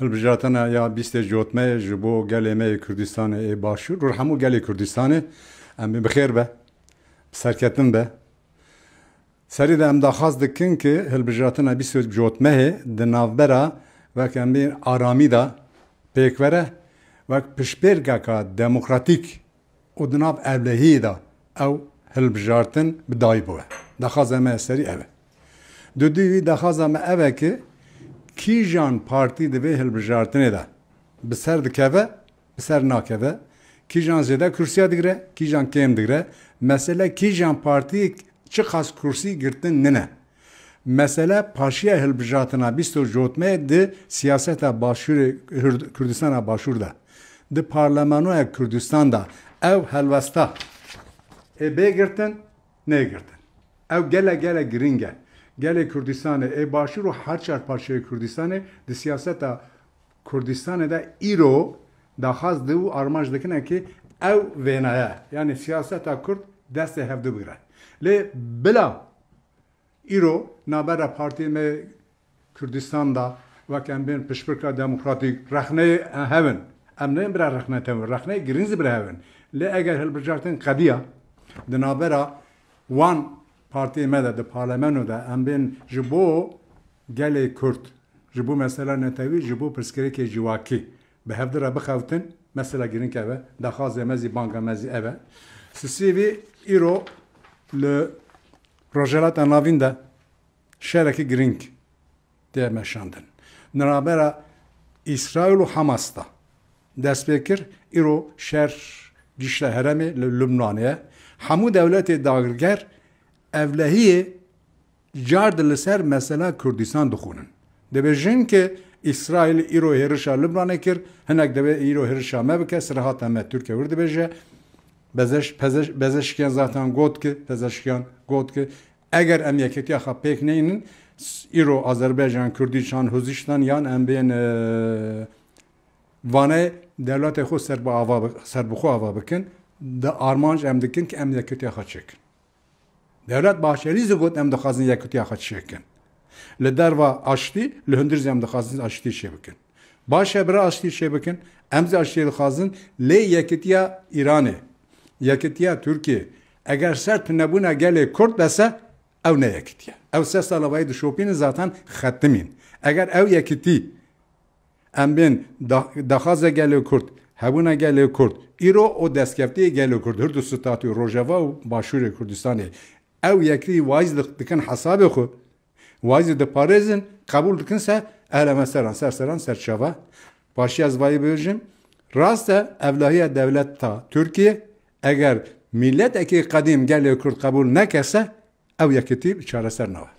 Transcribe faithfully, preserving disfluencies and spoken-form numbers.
Hilbijartina ya bîstê cotmeyê ji bo gelê me yê Kurdistanê ê Başûr û hemû gelê Kurdistanê em ê bi xêr be, bi serketin be. Serî de em daxwaz dikin ki hilbijartina bîstê cotmehê di navbera wek em bê aramî de pêk were, wek piştpêrgeka demokratîk û di nav ewlehiyê de ew hilbijartin bi dayî bibe. Daxwaza me serî ev e. Dudî wî daxwaza me ev e ki kîjan partî di vê hilbijartinê de bi ser dikeve, bi ser nakeve, kîjan zêde kursiya digire, kîjan kêm digire, mesele kîjan partî çiqas kursî girtin nine. Mesele paşiya hilbijartina bîst û cotmeyê di siyaseta Başûrê Hurd-, Kurdistana Başûr de, di Parlamentoya Kurdistan de ew helwesta ê bê girtin, nê girtin. Ew gelek gelek girîng e. Gelê Kurdistanê ê Başûr û her çar parçeyê Kurdistanê di siyaseta Kurdistanê de îro daxwaz di û armanc dikine ki ew vênaye, yani siyaseta Kurd destê hevdu bigire. Lê bila îro nabera partiyê me Kurdistan de wek em bên piştpirka demokratîk rexneyê hevin. Em neyên bira rexne tevin, rexneyê girîn zî bira hevin. Lê eger hilbijartin qediya di nabera wan partiyê me de, di parlamento de em bên ji bo gelê Kurd, ji bo mesela netewî, ji bo pirsgirêkê civakî bi hevdu re bixewtin, mesela girîng ev e, daxwazê me zî, banga me zî ev e. Sisî vî îro li Rojhilata Navîn de şerekî girîng tê meşandin. Di navbera Îsraîl û Hamas de dest pê kir, îro şer gişte herêmê li Lubnanê ye. Hemû dewletê dagirger ewlehiyê car di li ser mesela Kurdistan dixwînin. Dibêjin ki Îsraîl îro hêrişa Lubnanê kir, hinek dibê îro hêrişa me bike, sirehata me Tirkiye wir dibêje. Bezeş-, Peze-, Pezeşkiyan zaten got ki, Pezeşkiyan got ki eger em yekîtiya xwe pêk neynin, s-, îro Azerbaycan, Kurdistan, Huzistan yan em bên, e, vanê dewletê xwe ser bi ava bi-, ser bi xwe ava bikin, di armanc em dikin ki em yekîtiya xwe çêkin. Dewlet Bahçelî zî got, em dixwazin yekîtiya xwe çêkin. Li derva aştî, li hundir zî em dixwazin aştî çêbikin. Baş e, bira aştî çêbikin, em zî aştî dixwazin, lê yekîtiya Îranê, yekîtiya Tirkiyê, eger ser tunebûna gelê Kurd bese, ew ne yekîtiye. Ew sê sala vayî dişopînin, zaten xetimîn. Eger ew yekîtî Em bên da-, daxwaza gelê Kurd, hebûna gelê Kurd, îro û destkeftiyê gelê Kurd, hir du statûyê Rojava û Başûrê Kurdistanê, ew yekî wayîz dik-, dikin hesabê xwe, wayîz diparêzin, qebûl dikin se, ehle me seran, ser seran, ser çava. Paşî ez vayî bibêjim, rast e, evlahiya dewleta Tirkiye, eger mîletekî qedîm gelê Kurd qebûl neke se, ew yekîtî bi çareser nabe.